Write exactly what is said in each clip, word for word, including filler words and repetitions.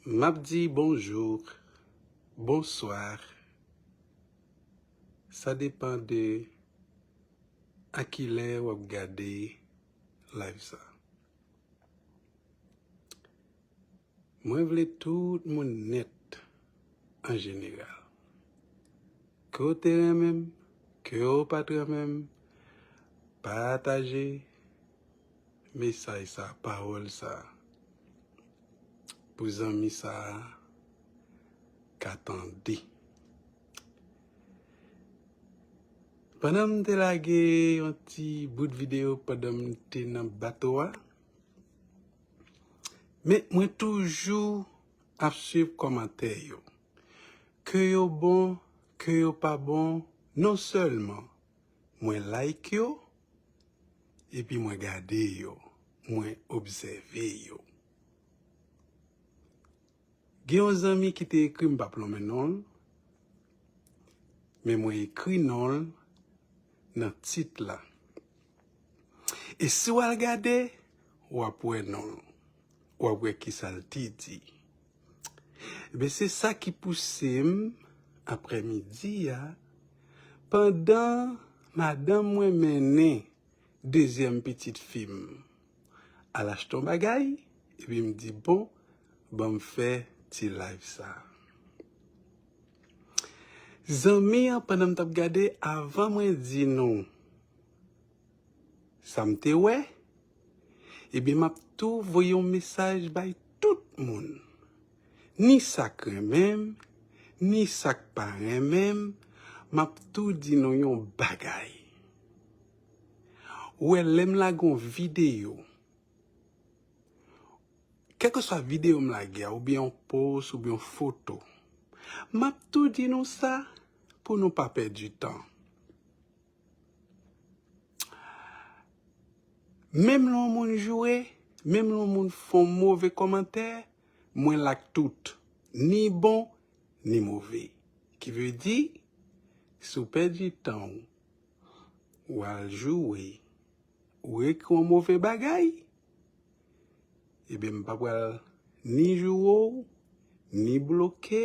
M ap di bonjou, bonswa. Sa depan de a kilè w ap gade live sa. Mwen vle tout moun nèt an jeneral. Ke w te renmen m, ke w pa t renmen m, pataje mesaj sa, pawòl sa, pou zanmi sa ka tande. Pandan m te lage yon ti bout videyo pandan m te nan bato a, men mwen toujou ap swiv kòmantè yo. Ke yo bon, ke yo pa bon, non sèlman mwen like yo, epi mwen gade yo, mwen obsève yo. Gen yon zanmi ki te ekri m, m p ap lonmen non l, men mwen ekri non l nan tit la. E si w al gade, w ap wè non l, w ap wè kisa l te di. Ebyen, se sa ki pouse m, aprèmidi a, pandan madanm mwen mennen dezyèm pitit fi m al achte yon bagay, epi m di, bon, ban m fè ti live sa. Zanmi an, pandan m t ap gade, avan mwen di nou sa m te wè, ebyen, m ap tou voye yon mesaj bay tout moun. Ni sa k renmen m, ni sa k pa renmen m, m ap tou di nou yon bagay. Ou wè, lè m lage yon videyo, kèlkeswa videyo m lage a, oubyen yon post, oubyen yon foto, m ap tou di nou sa pou nou pa pèdi tan. Menm lè yon moun joure, menm lè yon moun fè yon move kòmantè, mwen like tout, ni bon, ni move. Ki vle di, si w pèdi tan w, w al joure, ou ekri yon move bagay, ebyen, m pa pral ni joure w, ni bloke,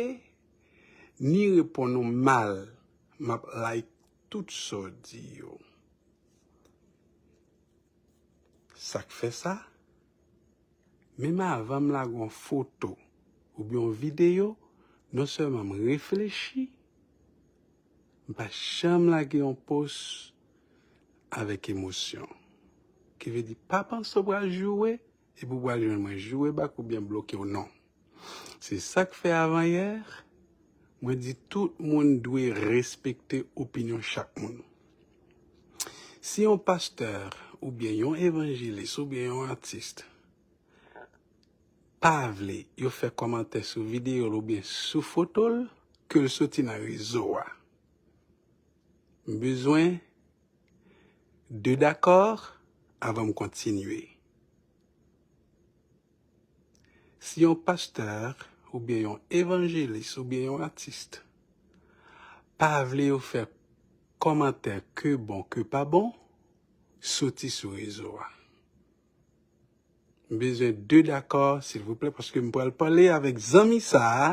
ni reponn ou mal. M ap like tout sa w di yo. Sa k fè sa? Menm avan m lage yon foto oubyen yon videyo, non sèlman m reflechi, m pa janm lage yon post avèk emosyon. Ki vle di, pa panse w pral joure, epi w pral jwenn mwen joure back oubyen bloke w, non. Se sa k fè avanyè, mwen di tout moun dwe respekte opinyon chak moun. Si yon pastè oubyen yon evanjelis oubyen yon atis pa vle yo fè kòmantè sou videyo l oubyen sou foto l, ke l soti nan rezo a. M bezwen de dakò avan m kontinye. Si yon pastè oubyen yon evanjelis oubyen yon atis pa vle yo fè kòmantè ke bon ke pa bon, soti sou rezo a. M bezwen de dakò, silvouplè, paske m pral pale avèk zanmi sa a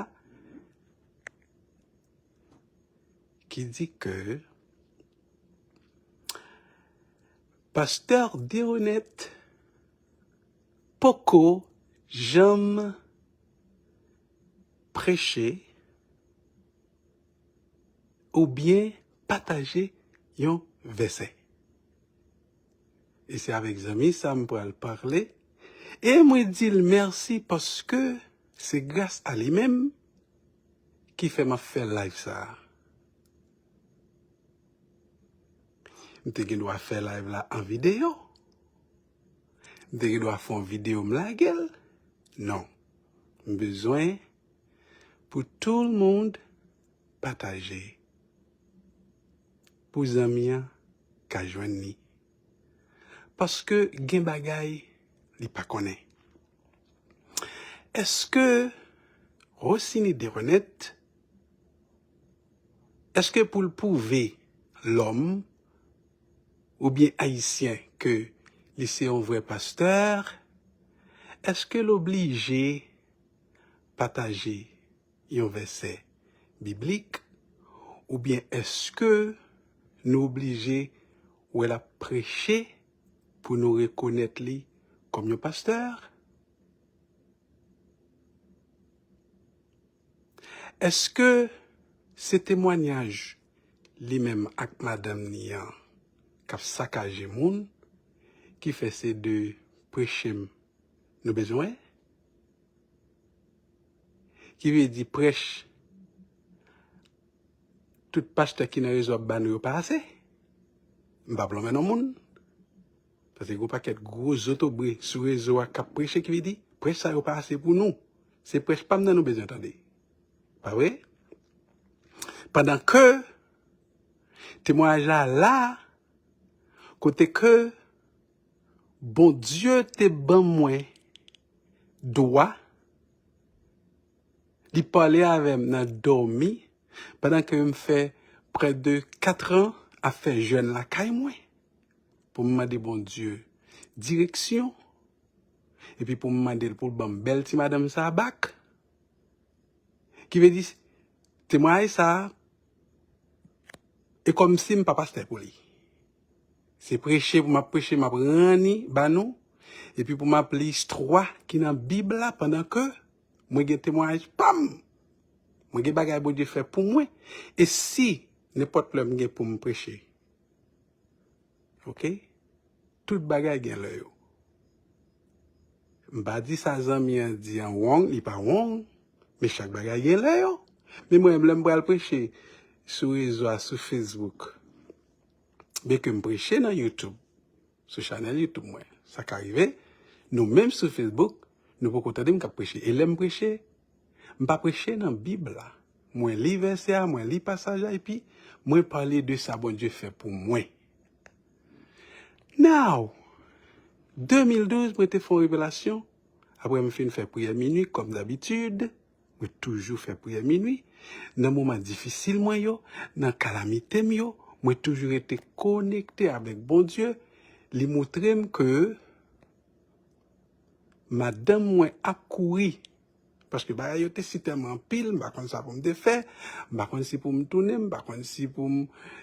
ki di ke pastè Deronette poko janm preche oubyen pataje yon vèsè. E se avèk zanmi sa m pral pale. E mwen di l mèsi paske se gras a li menm ki fè m ap fè live sa a. M te gen dwa fè live la an videyo. M te gen dwa fè yon videyo m lage l. Non. M bezwen pou tout moun pataje. Pou zanmi an ka jwenn li. Paske gen bagay li pa konnen. Èske Rosiny Deronette, èske pou l pwouve lòm oubyen ayisyen ke li se yon vrè pastè, èske l oblije pataje yon vèsè biblik, oubyen èske nou oblije wè l ap preche pou nou rekonèt li kòm yon pastè? Èske se temwayaj li menm ak madanm ni an k ap sakaje moun ki fè se de preche m nou bezwen wè? Ki vle di prèch tout pastè ki nan rezo ap ba nou yo pa ase. M p ap lonmen non moun. Paske gen yon pakèt gwo zotobre sou rezo a k ap preche ki vle di prèch sa yo pa ase pou nou. Se prèch pa m nan nou bezwen tande. Pa vre? Pandan ke temwayaj la la, kote ke Bondye te ban mwen dwa, li pale avè m nan dòmi, pandan ke m fè prè de kat an ap fè jèn lakay mwen, pou m mande Bondye direksyon, epi pou m mande l pou l ban m bèl ti madanm sa a bak. Ki vle di, temwayaj sa a, e kòmsi m pa pastè pou li. Se preche pou m ap preche, m ap ranni ba nou, epi pou m ap li istwa ki nan Bib la pandan ke mwen gen temwayaj pa m. Mwen gen bagay Bondye fè pou mwen. E si nenpòt lè m gen pou m preche, oke? Tout bagay gen lè yo. M pa di sa zanmi an di an wrong, li pa wrong, men chak bagay gen lè yo. Men mwen menm, lè m pral preche sou rezo a, sou Facebook, byen ke m preche nan YouTube, sou chanèl YouTube mwen, sa ka rive, nou menm sou Facebook, nou poko tande m k ap preche. E lè m preche, m pa preche nan Bib la. Mwen li vèsè a, mwen li pasaj la, epi mwen pale de sa Bondye fè pou mwen. Now, de mil douz, mwen te fè yon revelasyon. Apre m fin fè priyè minui, kòm dabitid, mwen toujou fè priyè minui. Nan moman difisil mwen yo, nan kalamite m yo, mwen toujou rete konekte avèk Bondye. Li montre m ke madanm mwen ap kouri. Paske bagay yo te si tèlman anpil, m pa konn sa pou m te fè, m pa konn si pou m tounen, m pa konn si pou m,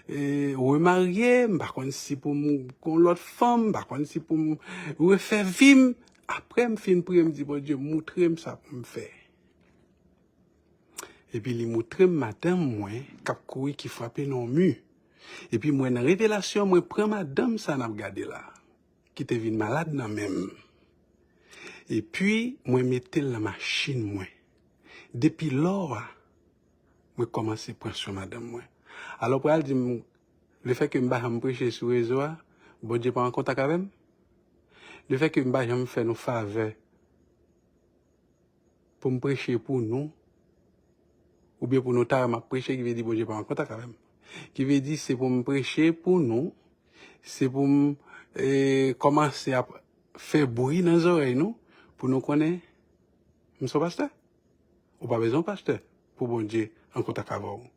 e, remarye, m pa konn si pou m gon lòt fanm, m pa konn si pou m refè vi m. Apre m fin priye, m di, Bondye, montre m sa pou m fè. Epi li montre m madanm mwen k ap kouri, ki frape nan yon mi. Epi mwen, nan revelasyon, mwen pran madanm sa n ap gade la, ki te vin malad nan men m. Epi mwen mete l nan machin mwen. Depi lò a, mwen kòmanse pran swen madanm mwen. Alò, w pral di m, lefètke m pa janm preche sou rezo a, Bondye pa an kontak avè m? Lefètke m pa janm fè nou favè pou m preche pou nou, oubyen pou nou ta wè m ap preche, ki vle di Bondye pa an kontak avè m. Ki vle di se pou m preche pou nou, se pou m, e, kòmanse ap fè bri nan zòrèy nou, pou nou konnen m se yon pastè. Ou pa bezwen yon pastè pou Bondye an kontak avè w.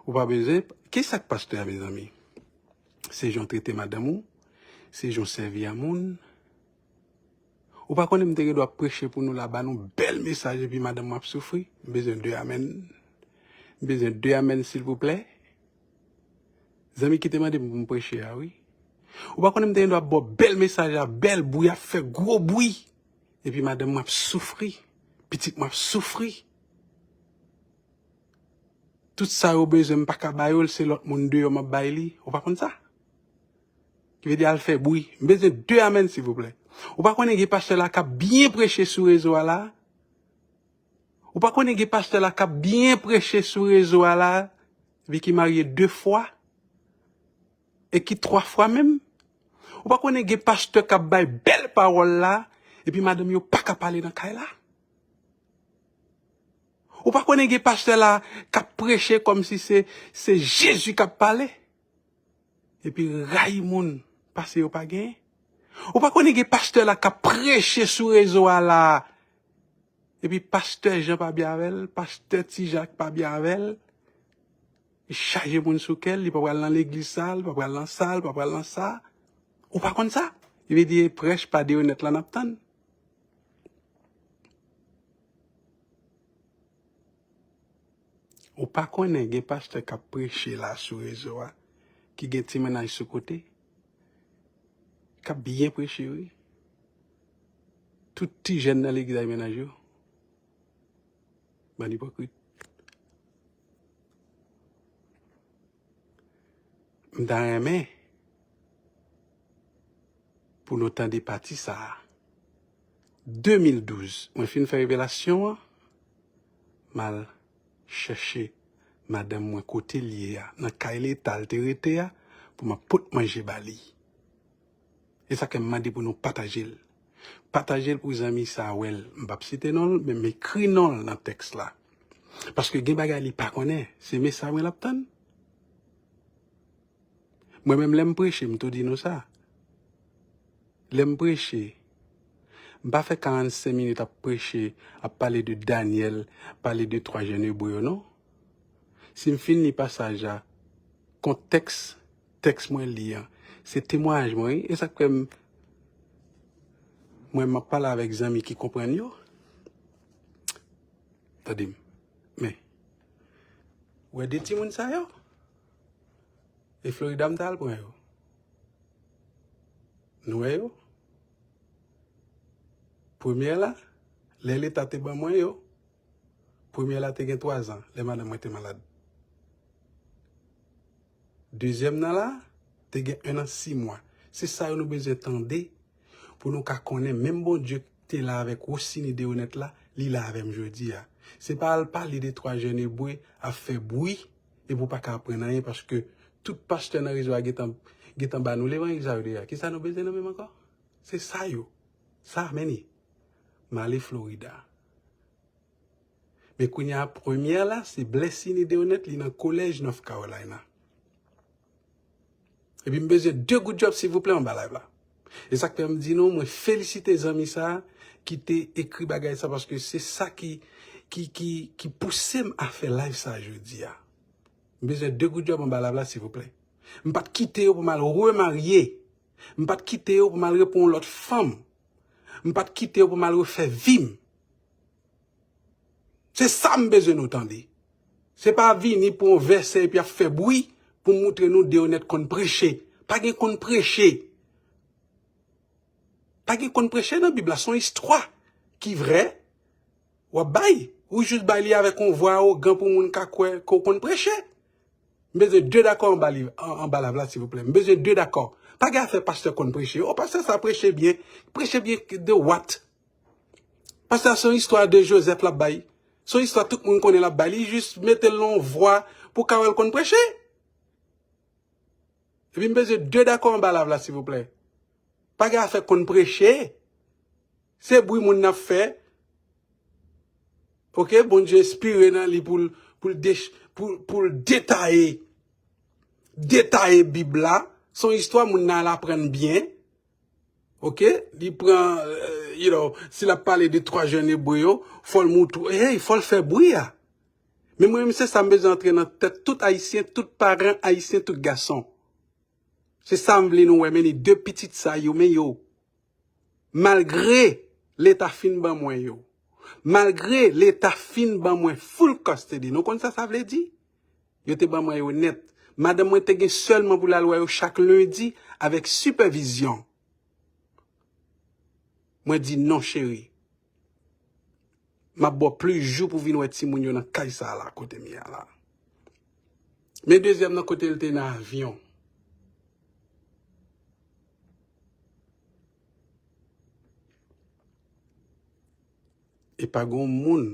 Ou pa bezwen, ki sa k pastè a, mezanmi? Se jan w trete madanm ou, se jan w sèvi a moun. Ou pa konnen m te gen dwa ap preche pou nou la, ba nou bèl mesaj, epi madanm mwen ap soufri? M bezwen de amèn. M bezwen de amèn, silvouplè. Zanmi ki te mande m pou m preche a, wi. Ou pa konnen m te gen dwa ap ba w bèl mesaj la, bèl bri, ap fè gwo bri. Epi madanm mwen ap soufri, pitit mwen ap soufri. Tout sa yo bezwen, m pa ka ba yo l, se lòt moun deyò m ap bay li. Ou pa konn sa? Ki vle di al fè bri. M bezwen de amèn, silvouplè. Ou pa konnen gen pastè la k ap byen preche sou rezo a la? Ou pa konnen gen pastè la k ap byen preche sou rezo a la, epi ki marye de fwa? E ki twa fwa menm? Ou pa konnen gen pastè k ap bay bèl pawòl la, epi madanm yo pa ka pale nan kay la? Ou pa konnen gen pastè la k ap preche kòmsi se, se Jezi k ap pale? Epi rayi moun, pase yo pa genyen? Ou pa konnen gen pastè la k ap preche sou rezo a la, epi pastè Jan pa byen avè l, pastè Ti Jak pa byen avè l, li chaje moun sou kè l, li pa pral nan legliz sa, li pa pral nan sa, li pa pral nan sa. Ou pa konn sa? Li vle di prèch pa de onèt la n ap tann. Ou pa konnen gen pastè k ap preche la sou rezo a, ki gen ti mennaj sou kote, k ap byen preche, wi. Tout ti jèn nan legliz la gen mennaj yo. Bann ipokrit. M ta renmen pou nou tande pati sa a. De mil douz, mwen fin fè revelasyon an, m al chèche madanm mwen kote l ye a, nan kay leta l te rete a, pou m ap pot manje ba li. E sa ke m mande pou nou pataje l. Pataje l pou zanmi sa a wè l. M p ap site non l, men m ekri non l nan tèks la. Paske gen bagay li pa konnen. Se mesaj mwen l ap tann. Mwen menm, lè m preche, m tou di nou sa. Lè m preche, m pa fè karannsenk minit ap preche, ap pale de Danyèl, pale de twa jèn Ebre yo, non. Si m fin li pasaj la, kontèks tèks mwen li an, se temwayaj mwen, wi. E sa k fè m, mwen, m ap pale avèk zanmi ki konprann yo. Tande m. Men, ou wè de timoun sa yo? E Florida m t al pran yo. Nou wè yo? Premyè la, lè Leta te ban mwen yo, premyè la te gen twa zan, lè madanm mwen te malad. Dezyèm nan la, te gen en an sis mwa. Se sa yo nou bezwen tande pou nou ka konnen menm Bondye ki te la avèk Rosiny Deronette la, li la avè m jodi a. Se pa al pale de twa jèn Ebre ap fè bri epi w pa ka aprann anyen paske tout pastè nan rezo a gentan, gentan ba nou levanjil sa yo deja. Kisa nou bezwen nan menm ankò? Se sa yo. Sa, men ni. M ale Florida. Men kounye a, premyè la, se Blessiny Deronette, li nan kolèj North Carolina. Epi m bezwen de goud djòb, silvouplè, anba live la. E sa k fè m di nou, mwen felisite zanmi sa a ki te ekri bagay sa, paske se sa ki, ki, ki, ki pouse m a fè live sa jodi a. M bezwen de goud djòb anba live la, silvouplè. M pa t kite yo pou m al remarye. M pa t kite yo pou m al repran yon lòt fanm. M pa t kite yo pou m al refè vi m. Se sa m bezwen nou tande. Se pa vini pou yon vèsè epi ap fè bri pou moutre nou Deronette konn preche. Pa gen konn preche. Pa gen konn preche nan Bib la. Se yon istwa ki vrè. W ap bay. Ou jis bay li avèk yon vwa awogan pou moun ka kwè ke w konn preche. M bezwen de dakò anba liv, an, anba live la, silvouplè. M bezwen de dakò. Pa gen afè pastè konn preche. O, pastè sa preche byen. Preche byen de what? Pastè se yon istwa de Joseph l ap bay. Se yon istwa tout moun konnen l ap bay. Li jis mete l nan yon vwa pou ka wè l konn preche. Epi m bezwen de dakò anba live la, silvouplè. Pa gen afè konn preche. Se bri moun nan ap fè. Oke, Bondye enspire nan li pou l, pou l dech-, pou, pou l detaye, detaye Bib la. Se yon istwa moun nan al aprann byen. Oke, li pran, euh, you know, si l ap pale de twa jèn Ebre yo, fò l moutre, hey, fò l fè bri a. Men mwen menm, se sa m bezwen antre nan tèt tout Ayisyen, tout paran Ayisyen, tout gason. Se sa m vle nou wè, men ni de pitit sa yo, men yo. Malgre Leta fin ban mwen yo, malgre Leta fin ban mwen full custody, nou konn sa sa vle di? Yo te ban mwen yo nèt. Madanm mwen te gen sèlman pou l al wè yo chak lendi avèk sipèvizyon. Mwen di non, cheri. M ap ba w plis jou pou w vin wè timoun yo nan kay sa a la, kote m ye a la. Men dezyèm nan, kote l te nan avyon. E pa gen yon moun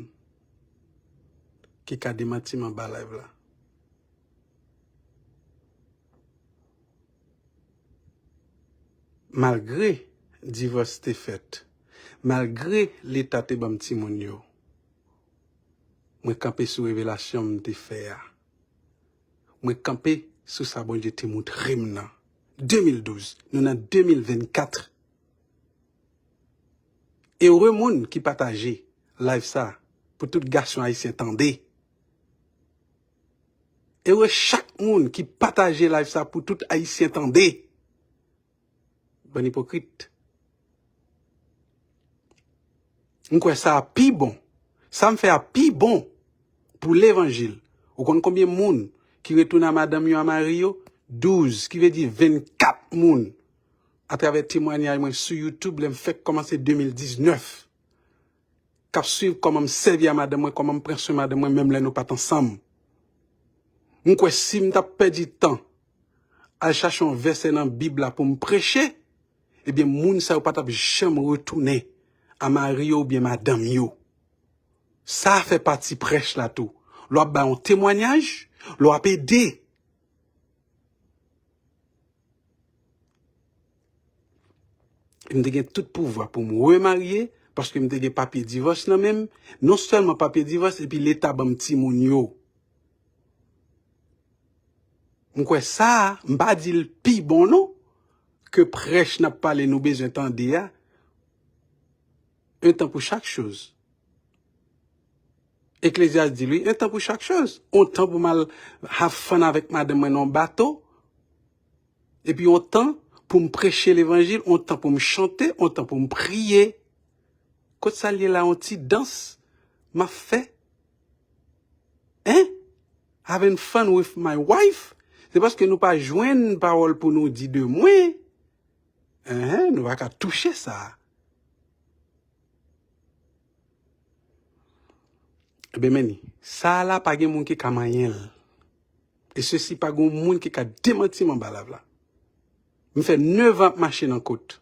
ki ka demanti m anba live la. Malgre divòs te fèt, malgre Leta te ban m timoun yo, mwen kanpe sou revelasyon m te fè a. Mwen kanpe sou sa Bondye te moutre m nan. De mil douz, nou nan de mil vennkat. Ere moun ki pataje live sa pou tout gason ayisyen tande. Ere chak moun ki pataje live sa pou tout ayisyen tande. Bann ipokrit. M kwè sa a pi bon. Sa m fè a pi bon pou levanjil. Ou konn konbyen moun ki retounen a madanm yo, a mari yo? Douz, ki vle di vennkat moun, atravè temwanyaj mwen sou YouTube, lè m fèk kòmanse de mil diznèf, k ap swiv kòman m sèvi a madanm mwen, kòman m pran swen madanm mwen, menm lè nou pa t ansanm. M kwè si m t ap pèdi tan al chache yon vèsè nan Bib la pou m preche, ebyen, moun sa yo pa t ap janm retounen a mari yo oubyen madanm yo. Sa fè pati prèch la tou. Lè w ap bay yon temwayaj, lè w ap ede. M te gen tout pouvwa pou m remarye, paske m te gen papye divòs nan men m. Non sèlman papye divòs, epi Leta ban m timoun yo. M kwè sa a, m pa di l pi bon non, ke prèch n ap pale nou bezwen tande a. Un temps pour chaque chose. Eklezyas di l, wi, un temps pour chaque chose. On tan pou m al have fun avèk madanm mwen nan yon bato. Epi on tan pou m preche levanjil, on tan pou m chante, on tan pou m priye. Kot sa l ye la, on ti dans m ap fè? Hein? Having fun with my wife? Se paske nou pa jwenn pawòl pou nou di de mwen. Enhen, nou pa ka touche sa. Ebyen, men ni, sa a la pa gen moun ki ka manyen l. E sesi pa gen moun ki ka demanti m anba live la. M fè nèf an ap mache nan kot.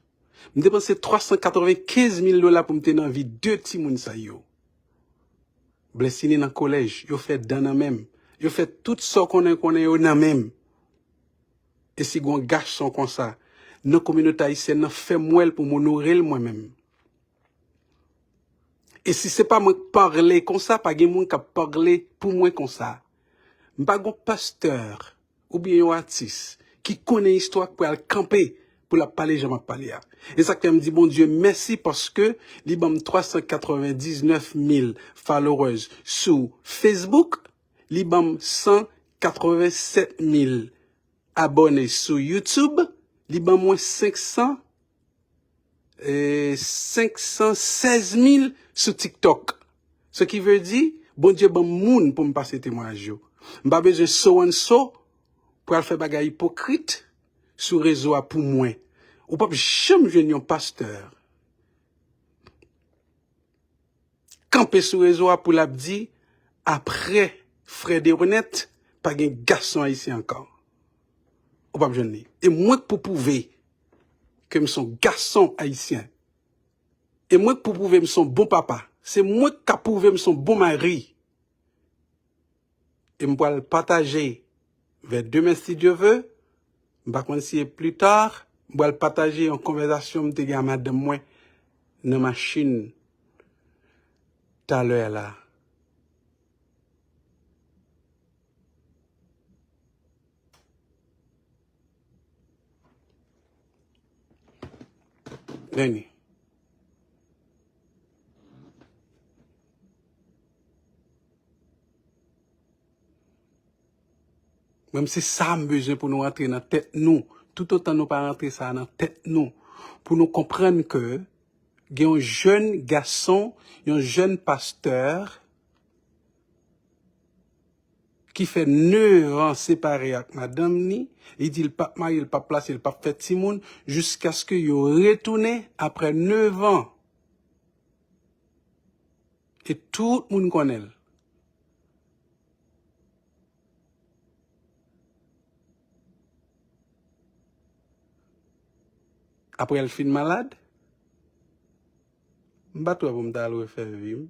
M depanse twa san katrevenkenz mil dola pou m te nan vi de timoun sa yo. Blesini nan kolèj, yo fè dan nan men m. Yo fè tout sa w konnen konnen yo nan men m. E si gon gason konsa, nan kominote ayisyèn nan, fè m wè l pou m onore l mwen menm. E si se pa mwen k pale konsa, pa gen moun k ap pale pou mwen konsa. M pa gon pastè oubyen yon atis ki konnen istwa k pral kanpe pou l ap pale jan m ap pale a. E sa k fè m di Bondye mèsi paske li ban m twa san katrevendiznèf mil followers sou Facebook, li ban m san katrevensèt mil abòne sou YouTube, li ban mwen senk san, e, senk san sèz mil sou TikTok. Ce qui veut dire, Bondye ban m moun pou m pase temwayaj yo. M pa bezwen so and so pou al fè bagay ipokrit sou rezo a pou mwen. Ou p ap janm jwenn yon pastè kanpe sou rezo a pou l ap di, apre frè Deronette, pa gen gason ayisyen ankò. Ou p ap jwenn li. E mwen k pou pwouve ke m se yon gason ayisyen. E mwen k pou pwouve m se yon bon papa. Se mwen k ka pwouve m se yon bon mari. E m pral pataje vè demen, si Dye ve, m pa konn si e pli ta, m pral pataje yon konvèsasyon m te gen a madanm mwen nan machin talè la. Vini. Mwen, se sa m bezwen pou nou rantre nan tèt nou. Toutotan nou pa rantre sa nan tèt nou, pou nou konprann ke gen yon jèn gason, yon jèn pastè ki fè nèf an separe ak madanm ni, li di l p ap marye, l p ap plase, l p ap fè timoun, jiskaske yo retounen apre nèf an. E tout moun konnen l. Apre l fin malad, m pa t wè pou m ta al refè vi m.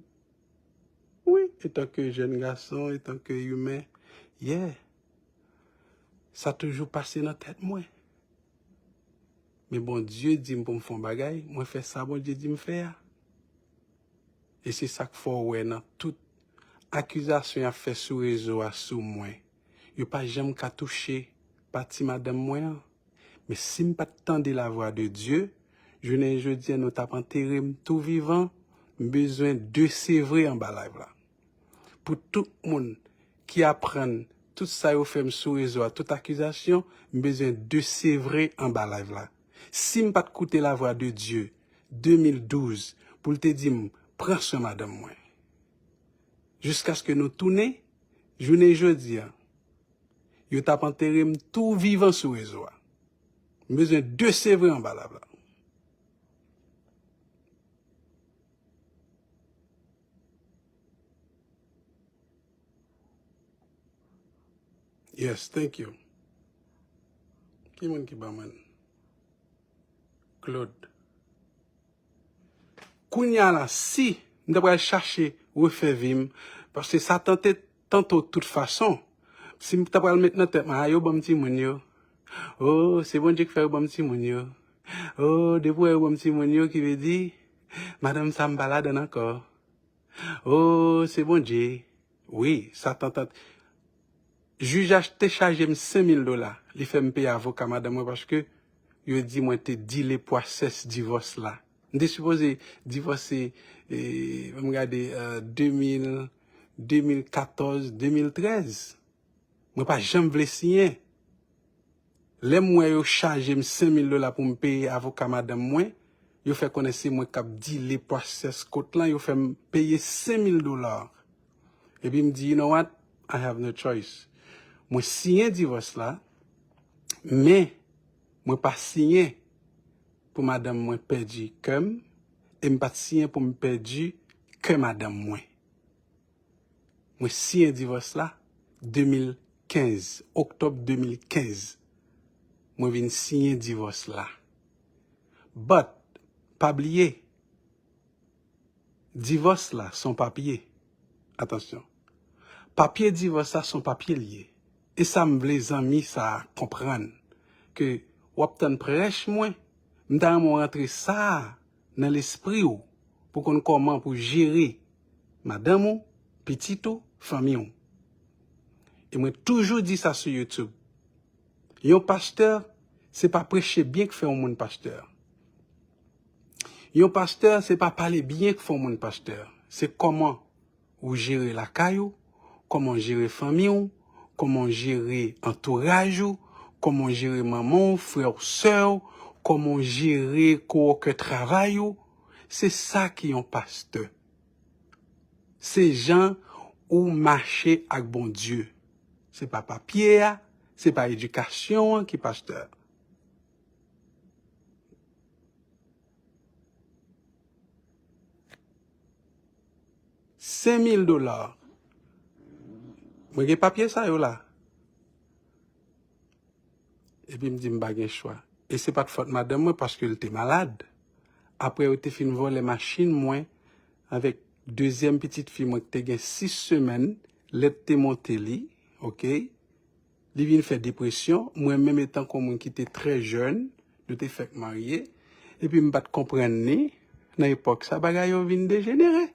Wi, etanke jèn gason, etanke imen, yeah, sa toujou pase nan tèt mwen. Men Bondye di m pou m fè yon bagay, mwen fè sa Bondye di m fè a. E se sa k fè w wè nan tout akizasyon y ap fè sou rezo a sou mwen, yo pa janm ka touche pati madanm mwen an. Men si m pa t tande lavwa de Dye, jounen jodi a nou t ap antere m tou vivan, m bezwen desevre anba live la. Pou tout moun ki aprann tout sa yo fè m sou rezo a, tout akizasyon, m bezwen desevre anba live la. Si m pa t koute lavwa de Dye, de mil douz, pou l te di m, pran swen madanm mwen. Jiskaske nou tounen, Jounen jodi a, yo t ap antere m tou vivan sou rezo a. M bezwen desevre anba lab la. Yes, thank you. Ki moun ki ban mwen? Claude. Kounye a la, si m ta pral chache refè vi m, paske sa tante tanto tout fason, si m ta pral met nan tèt mwen, a, yo ban m timoun yo. Oh, se Bondye ki fè yo ban m timoun yo. Oh, depi w wè yo ban m timoun yo, ki vle di, madanm sa m pa ladann ankò. Oh, se Bondye. Wi, sa tantant. Jij a te chaje m senk mil dola. Li fè m peye avoka madanm mwen paske yo di mwen te delay pwosès divòs la. M te sipoze divòse, e, m gade, e, de mil, de mil katòz, de mil trèz. Mwen pa janm vle siyen. Lè m wè yo chaje m senk mil dola pou m peye avoka madanm mwen, yo fè konnen se mwen k ap delay pwosès kot lan, yo fè m peye senk mil dola. Epi m di, "You know what? I have no choice." Mwen siyen divòs la, men mwen pa siyen pou madanm mwen pèdi kè m, e m pa t siyen pou m pèdi kè madanm mwen. Mwen siyen divòs la de mil kenz, oktòb de mil kenz. Mwen vin siyen divòs la. But, pa bliye, divòs la se yon papye. Atansyon. Papye divòs la se yon papye l ye. E sa m vle zanmi sa a konprann, ke w ap tann prèch mwen, m ta renmen w rantre sa a nan lespri w pou konn kòman pou jere madanm ou, pitit ou, fanmi w. E mwen toujou di sa sou YouTube. Yon pastè, se pa preche byen k fè yon moun pastè. Yon pastè, se pa pale byen k fè yon moun pastè. Se kòman ou jere lakay ou, kòman w jere fanmi w, kòman w jere antouraj ou, kòman w jere manman w, frè w, sè w, kòman w jere kowòkè travay ou. Se sa ki yon pastè. Se jan ou mache ak Bondye. Se pa papye a, se pa edikasyon an ki pastè. Senk mil dola. Mwen gen papye sa yo la. Epi m di m pa gen chwa. E se pa t fòt madanm mwen paske l te malad. Apre yo te fin vòlè machin mwen avèk dezyèm pitit fi mwen ki te gen sis semèn, lè t te monte li, oke? Li vin fè depresyon. Mwen menm etan kon moun ki te trè jèn, nou te fèk marye, epi m pa t konprann ni, nan epòk sa, bagay yo vin dejenere.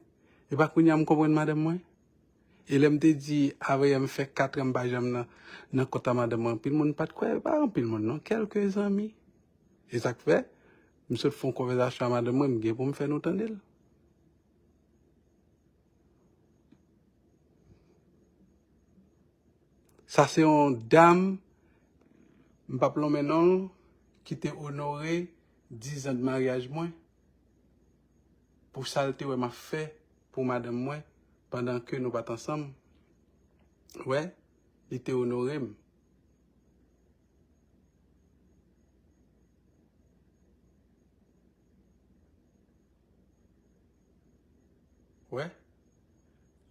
E pa kounye a m konprann madanm mwen. E lè m te di, avè yè m fè kat an m pa janm nan, nan kont a madanm mwen, anpil moun pa t kwè, pa anpil moun non, kèlke zanmi. E sa k fè, m sot fè yon konvèsasyon a madanm mwen, m gen pou m fè nou tande l. Sa se yon dam, m p ap lonmen non l, ki te onore diz an de maryaj mwen, pou sa l te wè m ap fè pou madanm mwen pandan ke nou pa t ansanm. Wè, li te onore m. Wè,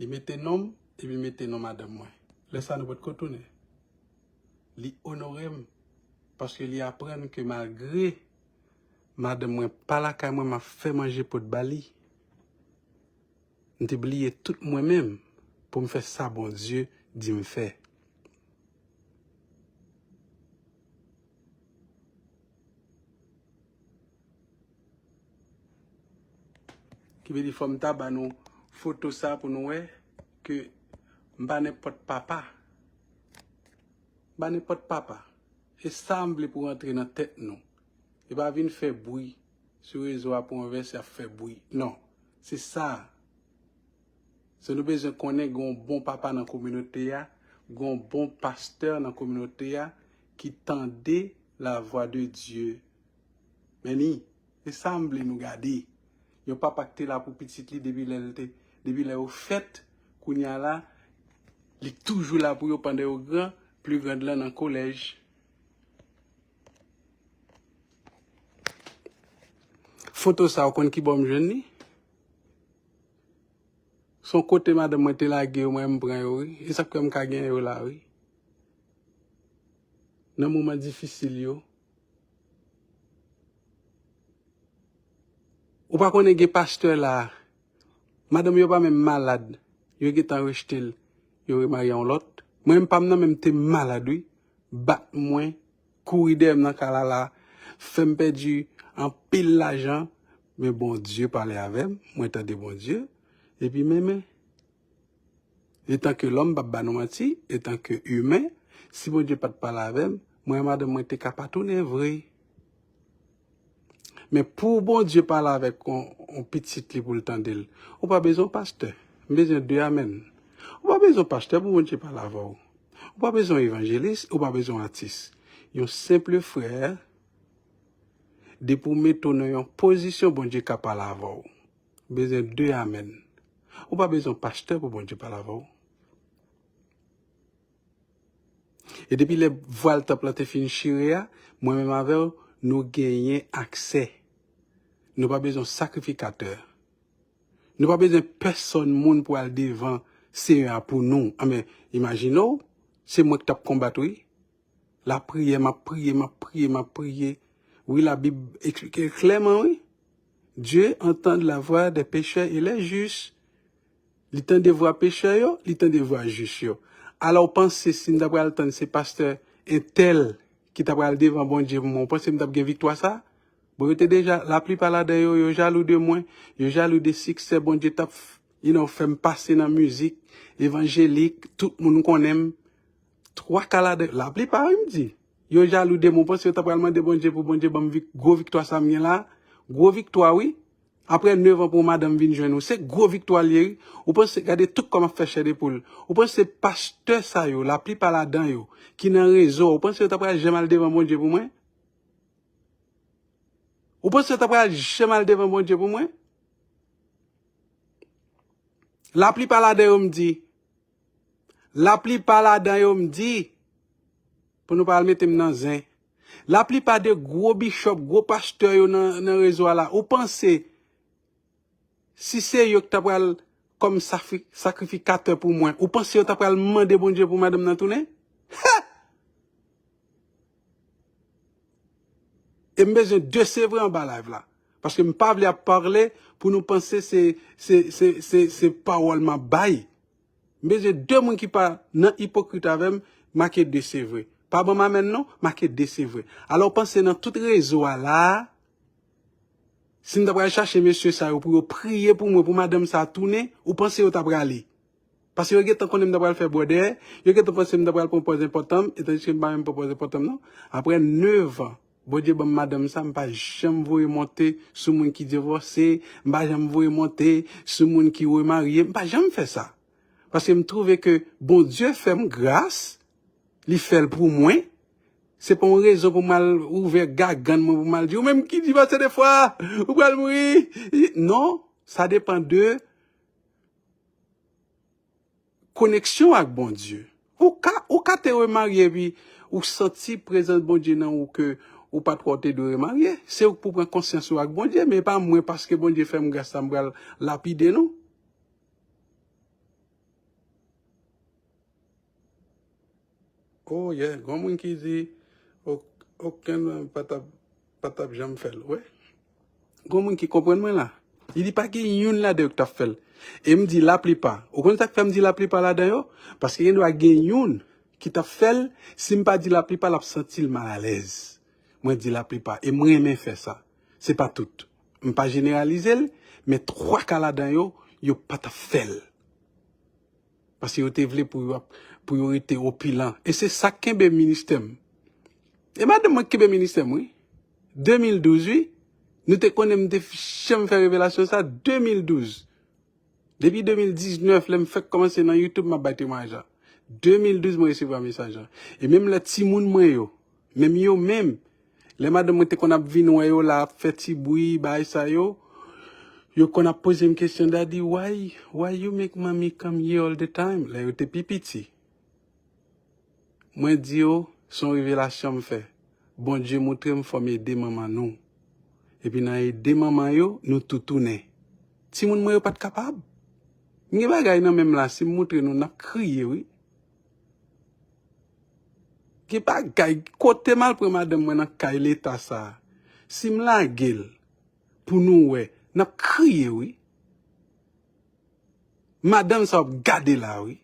li mete non m, epi li mete non madanm mwen. Lè sa nou potko tounen. Li onore m, paske li aprann ke malgre madanm mwen pa lakay mwen, m ap fè manje pot ba li. M te bliye tout mwen menm pou m fè sa Bondye di m fè. Ki vle di fò m ta ba nou foto sa pou nou wè ke m pa nenpòt papa. M pa nenpòt papa. E sa m vle pou rantre nan tèt nou. E pa vin fè bri sou rezo a pou yon vèsè ap fè bri. Non, se sa. So nou bezwen konnen gen yon bon papa nan kominote a, gen yon bon pastè nan kominote a ki tande la voix de Dieu. Men ni, se sa m vle nou gade. Yon papa ki te la pou pitit li depi lè l te, depi lè yo fèt, kounye a la, Li toujou la pou yo pandan yo gran, pli grand lan nan kolèj. Foto sa, ou konn ki bò m jwenn li? Se yon kote madanm mwen te lage yo, mwen m pran yo, wi. E sa k fè m ka gen yo la, wi. Nan moman difisil yo. Ou pa konnen gen pastè la, madanm yo pa menm malad, yo gentan rejte l, yo remarye yon lòt. Mwen menm pa m nan menm te malad, wi. Bat mwen, kouri dèyè m nan kay la la, fè m pèdi anpil lajan, men Bondye pale avè m, mwen tande Bondye, epi men men. Etanke lòm, m p ap ba nou manti, etanke imen, si Bondye pa t pale avè m, mwen e madanm mwen te ka pa tounen vre. Men pou Bondye pale avèk yon, yon pitit li pou l tande l, ou pa bezwen pastè. M bezwen de amèn. Ou pa bezwen pastè pou Bondye pale avè w. Ou pa bezwen evanjelis, ou pa bezwen atis. Yon senp frè, depi w mete w nan yon pozisyon, Bondye ka pale avè w. Ou bezwen de amèn. Ou pa bezwen pastè pou Bondye pale avè w. E depi lè vwal tanp lan te fin chire a, mwen menm avè w, nou genyen aksè. Nou pa bezwen sakrifikatè. Nou pa bezwen pèsòn moun pou al devan Seyè a pou nou. Anben, imajine w, se mwen ki t ap konbat, wi. Lapriyè, m ap priye, m ap priye, m ap priye. Wi, Labib eksplike l klèman, wi. Dieu entend la voix des pécheurs et les justes. Li tande vwa pechè yo, li tande vwa jis yo. Alò, w panse si m ta pral tann se pastè entèl ki ta pral devan Bondye pou mwen, w panse m t ap gen viktwa sa? Bon, yo te deja, laplipa ladan yo, yo jalou de mwen, yo jalou de siksè Bondye t ap, you know, fè m pase nan mizik, evanjelik, tout moun konnen m. Twa ka ladan, laplipa, wi, m di. Yo jalou de mwen, w panse yo ta pral mande Bondye pou Bondye ban m vik-, gwo viktwa sa m gen la? Gwo viktwa, wi. Apre nèf an pou yon madanm vin jwenn ou, se gwo viktwa l ye, wi. Ou panse, gade tout kòman m ap fè chè de poul. Ou panse pastè sa yo, laplipa ladan yo, ki nan rezo, ou panse yo ta pral janm al devan Bondye pou mwen? Ou panse yo ta pral janm al devan Bondye pou mwen? Laplipa ladan yo, m di, laplipa ladan yo, m di, pou nou pa al mete m nan zen. Laplipa de gwo bishòp, gwo pastè yo nan, nan rezo a la, ou panse si se yo ki ta pral kòm safri-, sakrifikatè pou mwen, ou panse yo ta pral mande Bondye pou madanm nan tounen? Ha! E m bezwen desevre anba live la. Paske m pa vle ap pale pou nou panse se, se, se, se, se pawòl m ap bay. M bezwen de moun ki pa nan ipokrit avè m, make desevre. Pa ban m amèn non, make desevre. Alò, w panse nan tout rezo a la, si m ta pral chache mesye sa yo pou yo priye pou mwen, pou madanm sa tounen, ou panse yo ta prale? Paske yo gentan konnen m ta pral fè bwòdè, yo gentan panse m ta pral pran pòz enpòtan m, e tandiske m pa menm pran pòz enpòtan m non. Apre nèf an, Bondye ban m madanm sa, m pa janm voye monte sou moun ki divòse, m pa janm voye monte sou moun ki remarye, m pa janm fè sa. Paske m twouve ke Bondye fè m gras, li fè l pou mwen. Se pa yon rezon pou m al ouvè gagann mwen, pou m al di, ou menm ki divòse de fwa, ou pral mouri. Non, sa depann de koneksyon ak Bondye. Ou ka, ou ka te remarye epi ou santi prezans Bondye nan ou ke ou pa t wè w te dwe remarye. Se ou k pou pran konsyans ou ak Bondye, men e pa mwen paske Bondye fè m gras sa m pral lapide non. Oh yeah, gon moun ki di, "Ok-, okenn pa t ap, pa t ap janm fè l." Wè. Gon moun ki konprann mwen la. Li di pa gen youn ladan yo ki t ap fè l. E m di laplipa. Ou konn sa k fè m di laplipa ladan yo? Paske gendwa gen youn ki t ap fè l, si m pa di laplipa, l ap santi l malalèz. Mwen di laplipa. E m renmen fè sa. Se pa tout. M pa jeneralize l, men twa ka ladan yo, yo pa t ap fè l. Paske yo te vle pou yo ap, pou yo rete opilan. E se sa k kenbe ministè m. E madanm mwen k kenbe ministè m, wi. De mil douz, wi. Nou te konnen m te f-, janm fè revelasyon sa, de mil douz. Depi de mil diznèf, lè m fèk kòmanse nan YouTube, m ap bay temwayaj la. De mil douz, mwen resevwa mesaj la. E menm lè timoun mwen yo, menm yo menm, lè madanm mwen te konn ap vin wè yo la, ap fè ti bri, bagay sa yo, Yo konn ap poze m kesyon, "Daddy, why, why you make mommy come here all the time?" Lè yo te pi piti. Mwen di yo, se yon revelasyon m fè. Bondye montre m fò m ede manman nou. Epi nan ede manman yo, nou tou tounen. Timoun mwen yo pa t kapab. M gen bagay nan men m la, si m montre nou, n ap kriye, wi. Gen bagay, kote m al pran madanm mwen nan kay leta sa a? Si m lage l, pou nou wè, n ap kriye, wi. Madanm sa w ap gade la, wi.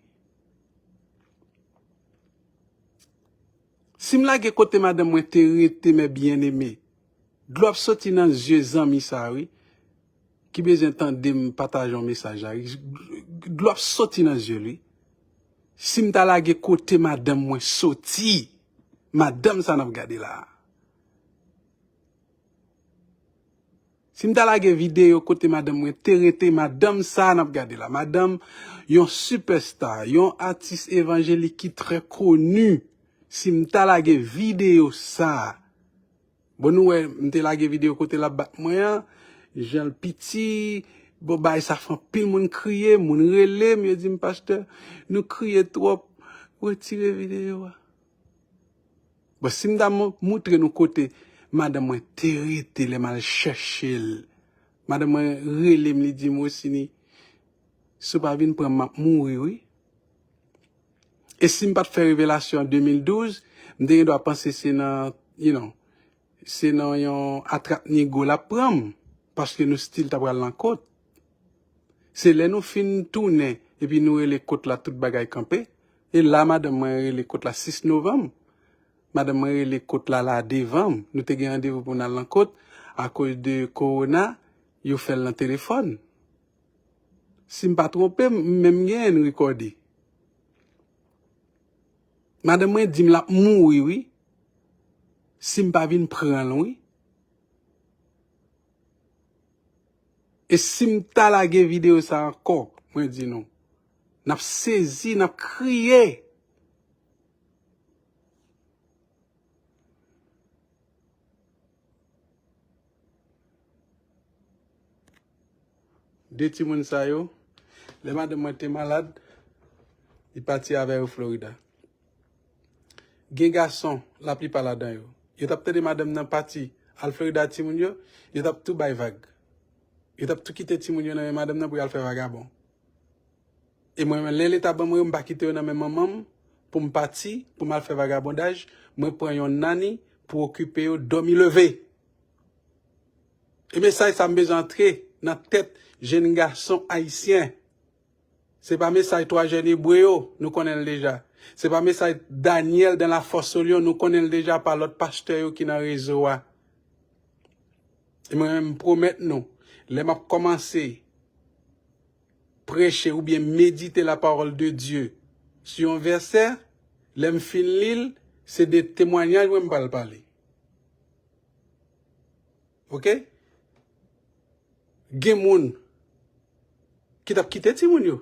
Si m lage kote madanm mwen te rete, mè byeneme, dlo ap soti nan zye zanmi sa, wi, ki bezwen tande m pataje yon mesaj la, wi. Dlo ap soti nan zye l, wi. Si m ta lage kote madanm mwen soti, madanm sa n ap gade la. Si m ta lage videyo kote madanm mwen te rete, madanm sa n ap gade la, madanm yon sipèsta, yon atis evanjelik ki trè koni, si m ta lage videyo sa, bon, nou wè, m te lage videyo kote l ap bat mwen an, jan l piti, bon, bagay sa fè anpil moun kriye, moun rele m, yo di m, "Pastè, nou kriye twòp, retire videyo a." Bon, si m ta mo-, moutre nou kote madanm mwen te rete lè m al chèche l, madanm mwen rele m, li di m, "Rosiny, si w pa vin pran m, m ap mouri, wi." E si m pa t fè revelasyon an de mil douz, m te gen dwa panse se nan, you know, se nan yon atrap nigo l ap pran m, paske nou still ta pral nan kot. Se lè nou fin tounen, epi nou rele kot la, tout bagay kanpe. E la, madanm mwen rele kot la sis novanm. Madanm mwen rele kot la, la devan m. Nou te gen randevou pou n al nan kot, akoz de kowona, yo fè l nan telefòn. Si m pa twonpe m, m menm genyen n rekòde. Madanm mwen di m l ap mouri, wi. Si m pa vin pran l, wi. E si m ta lage videyo sa ankò, mwen di nou, n ap sezi, n ap kriye. De timoun sa yo, lè madanm mwen te malad, li pati avè yo Florida. Gen gason, laplipa ladan yo, yo t ap tande madanm nan pati al Florida ak timoun yo, yo t ap tou bay vag. Yo t ap tou kite timoun yo nan men madanm nan pou y al fè vagabon. E mwen menm, lè Leta ban mwen yo, m pa kite yo nan men manman m pou m pati, pou m al fè vagabondaj. Mwen pran yon nanny pou okipe yo, dòmi leve. E mesaj sa m bezwen antre nan tèt jèn gason ayisyen. Se pa mesaj twa jèn ebre yo, nou konnen l deja. Se pa mesaj Daniel dans la fosse au lion, nou konnen l deja pa lòt pastè yo ki nan rezo a. E mwen menm, m pwomèt nou, lè m ap kòmanse preche oubyen medite la parole de Dieu sou yon vèsè, lè m fin li l, se de temwanyaj mwen m pral pale. Oke? Gen moun ki t ap kite timoun yo.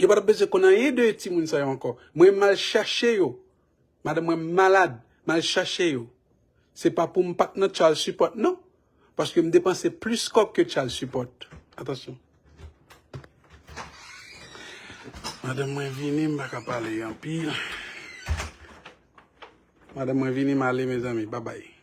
Yo pa t ap bezwen konn anyen de timoun sa yo ankò. Mwen, m al chache yo. Madanm mwen malad, m al chache yo. Se pa pou m pa t nan child support, non. Paske m depanse plis kòb ke child support. Atansyon. Madanm mwen vini, m pa ka pale anpil. Madanm mwen vini, m ale, mezanmi. Babay.